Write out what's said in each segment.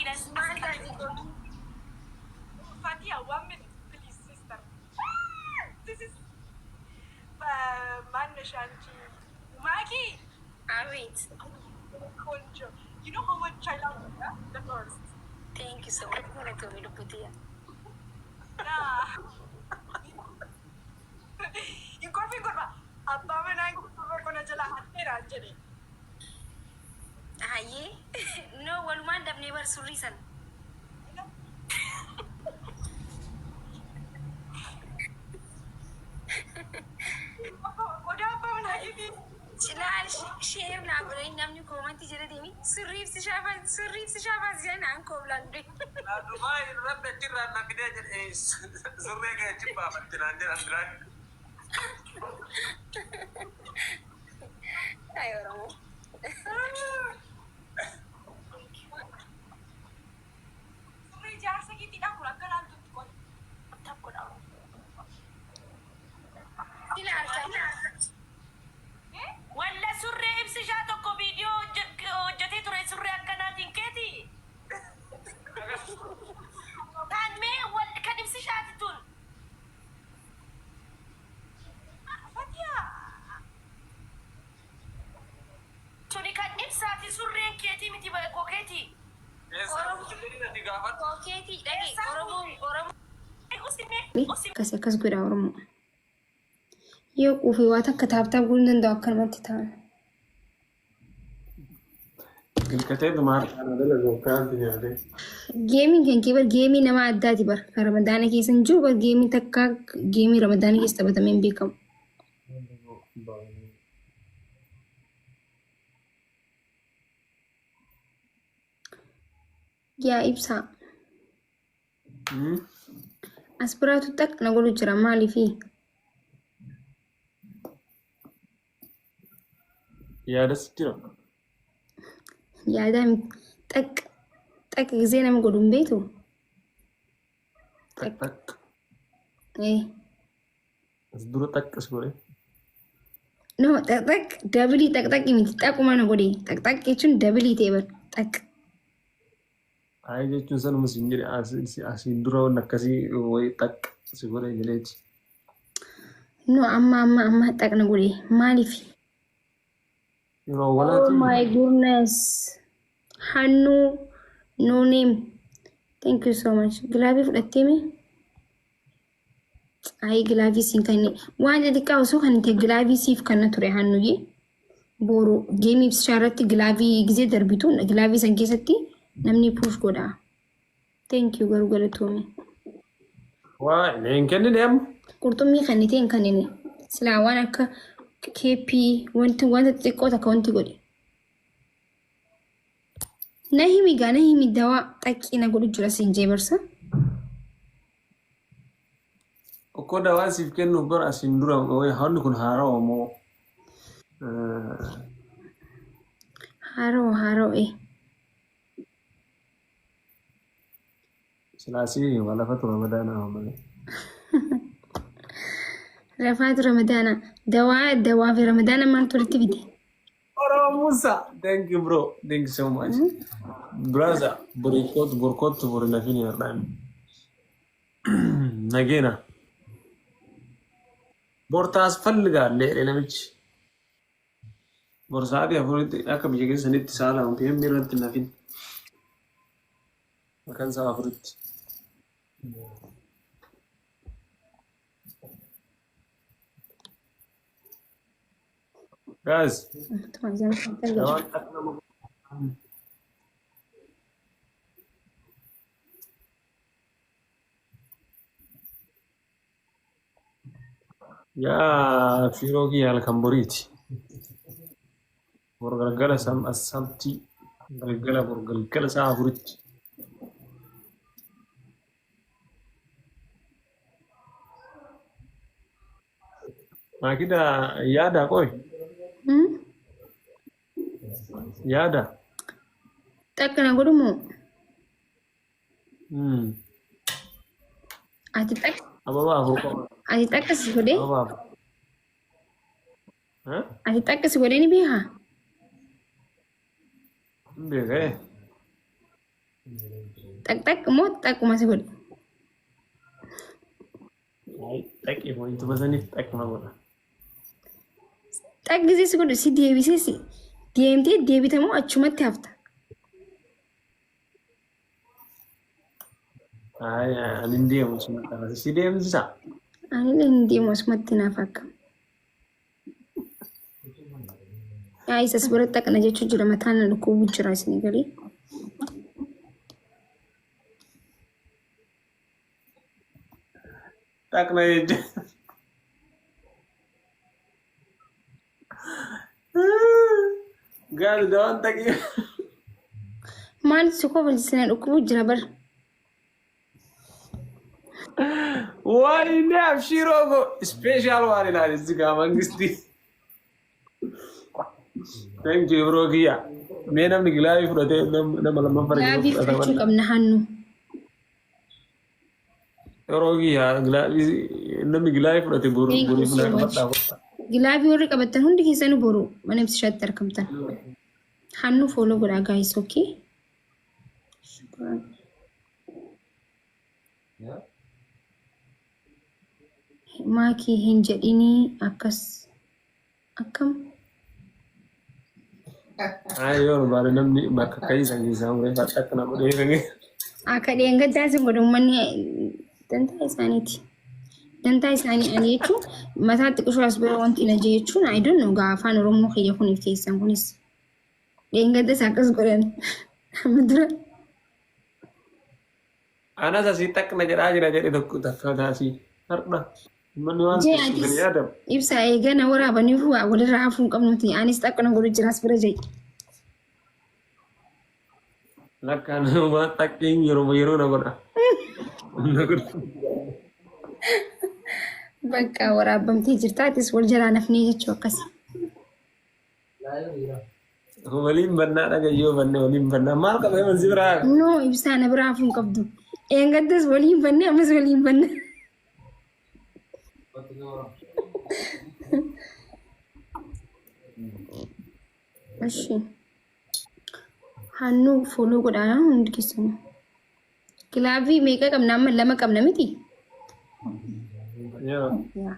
Maal taate gogi? Fatiha, one minute, please, sister. This is ማነሽ አንቺ ማኪ? Abeet. ቆንጆ። You know how much I love you, yeah? The first. Thank you so much. Galatoomi lubbutiyya. Nah. Hin kolfin kolfa. Abbaa manaa tokko na jalaa hatteera jedhe. Hayyee. No, walumaan dhabnee bar surrii sana. Qodaa abbaa manaa keetii. Laal, share naa godhanii namni koomantii jala deemi. Surrii ibsi shaafaa, surrii ibsi shaafaa jedhan naan kooblaan du'e. Laa Dubaay rabbi achirraa na fidee jedhe, surree kee achi baafatti naan jedhan biraan. Ay Oromoo. Surrii jaarsa keetiidha kun akka laaltutti qoy. Tap godha. Sila harkaa. Walla surree ibsishaa tokko viidiyoo hojjetee ture, surree akkanaatiin keeti. Taan mee wal kan ibsishaati tun. Fatiha. Tuni kan ibsaati, surreen keetii miti kokeeti. Eessaa jedhanii ati gaafadhu. Kookeetii dhage Oromoo Oromoo. Usimee usimee. Akkas akkas godha Oromoo. Yoo quufe waa takka tap tap godhuu hin danda'u, akkanumatti ta'an. Ilkatee dhumaa harkaan dalagu akkanatti nyaatee. Gameiin kan kee bar gameii nama addaati bar. Kan Ramadaana keessa hin jiru bar, gameii takka gameii Ramadaana keessa taphatamee hin beekamu. Yaa ibsaa. As biraatu xaq na godhu jira, maaliifi? Yaadas jira. Yaadaa miti. Xaq xaq gisee nama godhu hin beektu? Xaq xaq. Eh. As dura xaqqas godhe. No, xaq xaq double xaq xaqi miti, xaquma na godhe. Xaq xaq jechuun double ta'e bar xaq. Ayi jechuun sanuma siin jedhe, asiin dura wanni akkasii wayii xaq si godhe jedheeti. No, amma amma amma xaq na godhe, maaliif? Yeroo Oh awwalaati. my goodness. Hannu no name. Thank you so much. Gloveii fudhattee mee? Ayi, gloveii siin kenne. Waan xixiqqaa osoo kan ta'e gloveii siif kenna ture hannuyyee. Boru gameii ibsishaa irratti gloveii gizee darbitu gloveii san keessatti namni push godha. Thank you garuu, galatoomi. Waa hin kennine amma. Qurxummii kan ta'e hin kennine. Silaa waan akka keeppii wanti wanta xixiqqoo takka wanti godhe. Na himi gaa, na himi, dawaa xaqqii na godhu jira siin jee barsa. Okkoo dawaa siif kennuuf bara asiin dura haalli kun haarawa moo? Haaroo haaroo. Silaasii hima lafatu Ramadaana malee. Rafaatu Ramadaana, dawaa dawaa fi Ramadaana maaltu walitti fide? Oromo Musa, thank you bro, thank you so much. Brother, borikot borkot bori nafini har'aan. Nageena. Bor taasfalligaa jedhe namichi. Bor sa'aatii 4tti akka biyya keessanitti sa'a 2 PM irratti nafin. Halkan sa'a 4tti. Guys, dawaan akka nama yaa firoo kiyya halkan boriiti. Bor galgala sabtii galgala, bor galgala sa'a 4tti. Maakida yaada qoy yaada. Takka na godhu moo? Ati takka Ababaa 4 qofa. Ati takka si godhee Ababaa 4. Ha? Ati takka si godhee ni beekaa? Hin beekee. Xaqxaq moo xaquma si godhe? Xaqi pointuma saniif xaqma godha. Xaq gisee si godhu si deebisee si deemtee deebitamoo achumatti hafta? Ay, ani hin deemu asumatti hafa. Si deemsisa. Ani hin deemu asumatti naaf akka. Yaa isas biratti dhaqna jechuu jira mataan na dhukkubu jira isin galee. Dhaqna jechuudha. Gaari dawaan xaqii. Maal si kofalchise na dhukkubu jira bar. Waan inni abshiroo ko special waan ilaali si gaa mangistii. Thank you bro kiyya. Mee namni gilaavii fudhatee nama lammaffaa Gilaavii fudhachuu qabna hannu. Yeroo kiyya gilaavii namni gilaavii fudhate boru Thank you boru so fudhate much. qabadhaa kottaa. Gilaavii warri qabattan hundi keessanuu boru mana ibsishaatti argamtan. Hannu follow godhaa guys, okay? Shukran. Maakii hin jedhinii akkas akkam? Ay yoo barbaade namni bakka keessan keessaa muree fadha akkana godhee dhagee. Akka dheengaddaa isin godhe uummanni dantaa isaaniiti. Dantaa isaanii ani jechuun mataatti qushuu as bira wanti na jee jechuun I don't know gaa afaan Oromoo kiyya kuniif keessan kunis. Dheengaddas akkas godhan. Amma dura. Anas asii xaqna jedhaa jira jedhe tokko takka taasii. Har'a uummanni waan Jee keessu atis gadi yaadamu. ibsa eegana waraabaniif waa walirraa hafuu hin qabnuti. Anis xaqna godhu jira as bira jee. Lakkaan waan xaqqiin yeroo yeroo na godha. Na godha. Bakka waraabamtee jirta atis wal jalaa nafnee jechuu akkasi. Waliin bannaa dhagayyoo banne waliin bannaa maal qaba himan si biraa. No ibsaa na biraa hafuu hin qabdu. Eengaddas waliin banne ammas waliin banne. Eshi. Hannuu follow godhaa hundi keessanuu. Gilaavii meeqa qabna amma lama qabna miti? Yoo. Yaa.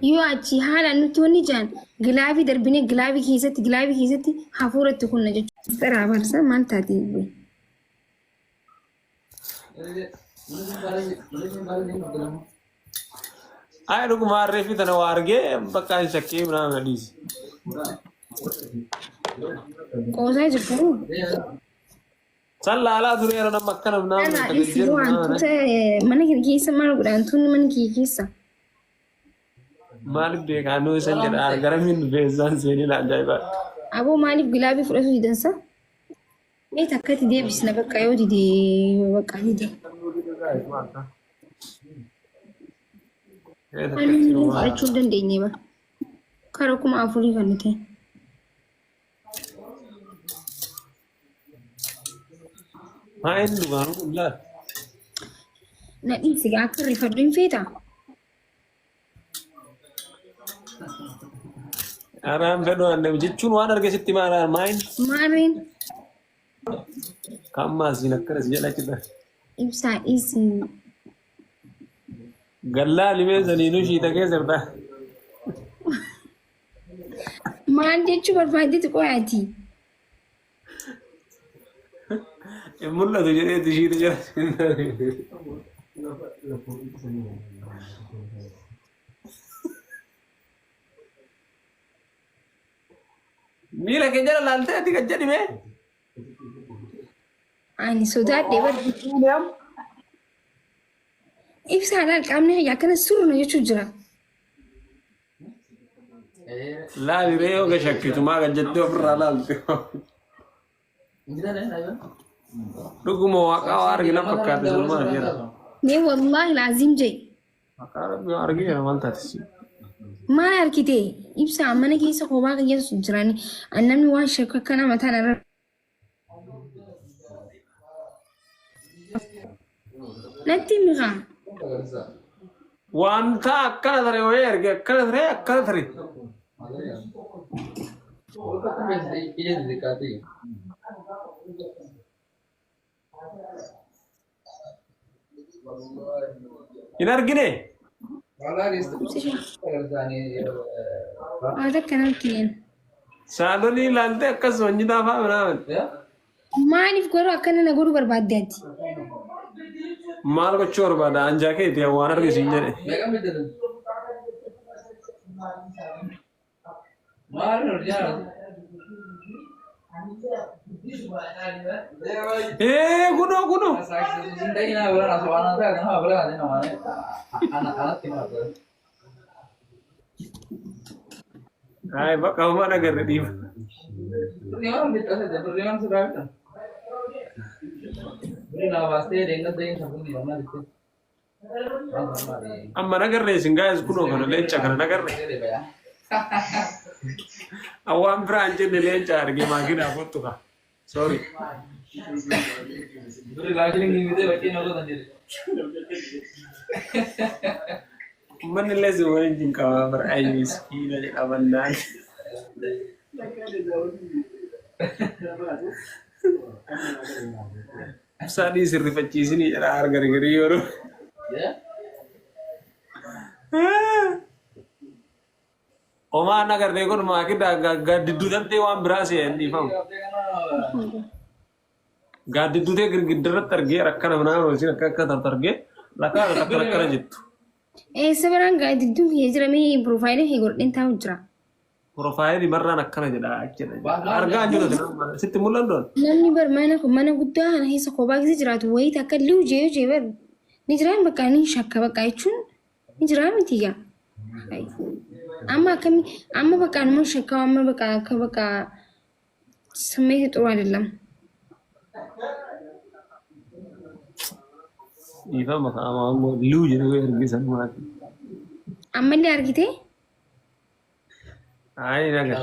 Yoo achi haala nutti wanni jaan gilaavii darbinee gilaavii keessatti hafuuratti kunna jechuudha. Xiraa barsa maal taate? Ay dhuguma harree fi tana waa argee bakka hin shakkee minaa dhiisi. Qoosaa jirtu. San laalaa tureera nama akkana nama Dhalaa dhiisi yoo hantuuta mana kee keessa maal godha hantuunni mana kee keessa? Maaliif beekaa nuu isan jedha garamiin dhufee isaan seenin ajaa'ibaa. Aboo maaliif gilaavii fudhatu didansa? Mee takkatti deebisna bakka yoo dide bakka dide. Ani fudhachuu hin dandeenye bara. Kara 4000 kan ta'e. Maa inni dhugaan kun laal. Na dhiisi gaa akka rifadhu hin feetaa? Anaan fedhu annam jechuun waan arge sitti maal maa inni Maarreen kan maasiin akkanas jedha jira. Ibsaa dhiisi. Gallaa limee saniinuu shiita keessa jirta. Maal jechuu barbaaddeeti qoyaati? Hin mul'atu jedheeti shiita jira. Miila kee jala laaltee ati kan jedhime. Ani sodaadhe bar. Ibsaa laal qaamni kiyya akkana surna jechuu jira. Laali ree yoo shakkitu maa kan jettee ofirraa laalte. Dhuguma waaqaa waa argina fakkaate sanumaan jira. Mee wallaahi laaziim jee. Maqaa rabbi waa argina maal taatisi. Maal argite? Ibsaa mana keessa kophaa kiyya jirani. Namni waan shakku akkana mataan irra. Natti miqa. Wanta akkana ture wayii arge akkana ture akkana ture. Hin argine? Waan akka argineen. Saalonii ilaaltee akkas wanyitaa fa'aa minaamin. Maaliif garuu akkana na godhuu barbaadde ati? Maal gochuu barbaada? Anjaa keeti waan argisiin jedhe. Ee kunoo kunoo. Ay bakka homaa nagarre dhiiba. Amma nagarre isin gaa'es kunoo kana leenca kana nagarre. Awwaan biraan jenne leenca arge maakinaa kottu ka. Sorry. Uummanni illee si waliin jinqabaa bara ay miskiina jedhamannaan. Ibsaa dhiisi rifachiisinii jedha argari yeroo. Homaa nagarree kun maakii gaaddidduu tantee waan biraa se'an dhiifamu. Gaaddidduu ta'e girgidda irratti argee rakkana manaa wajjin akka akka taatu argee lakkaa akka rakkana jettu. Eessa biraan gaaddidduun kiyya jira mee piroofaayilii kee godhadheen taa'u jira. Piroofaayilii barraan akkana jedha jechuudha. Argaa hin jiru sitti mul'andoon. Namni bar mana mana guddaa kana keessa kophaa keessa jiraatu wayii takka liu jee jee bar ni jiraan bakka ni shakka bakka jechuun ni jiraa miti gaa. Amma akkami amma bakka numa shakka amma bakka akka bakka ስሜት ጥሩ አይደለም። Dhiifama kaa'amaa ammoo liu jedhee ergisan maatii. Ammallee argitee Ayi nagar.